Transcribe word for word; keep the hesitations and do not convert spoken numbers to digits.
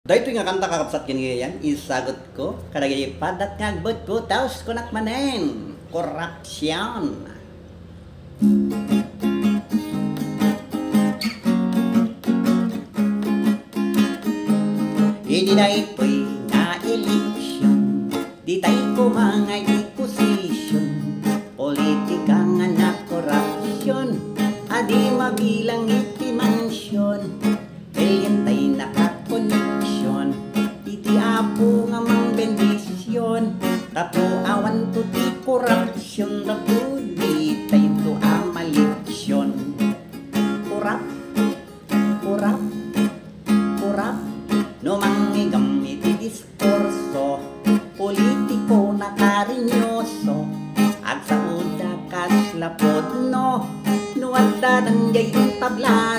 Daytoy nga kanta, kakabsat, ken gayam, isagutko kadagiti paddat nga agbutbutaw, kunak manen, korupsion. Iti daytoy nga eleksion, ditay koma nga iti posisyon, politika nga nakorupsion, adi mabilang iti mansion. Alientay nakakoneksion iti Apo nga mangbendision, tapno awanto ti korupsion, tapno ditayto a maleksion. Korap, korap, korap, no mangngegam iti diskurso, politiko nakarinyoso, agsaoda kasla pudno, no adda dandiay intablan.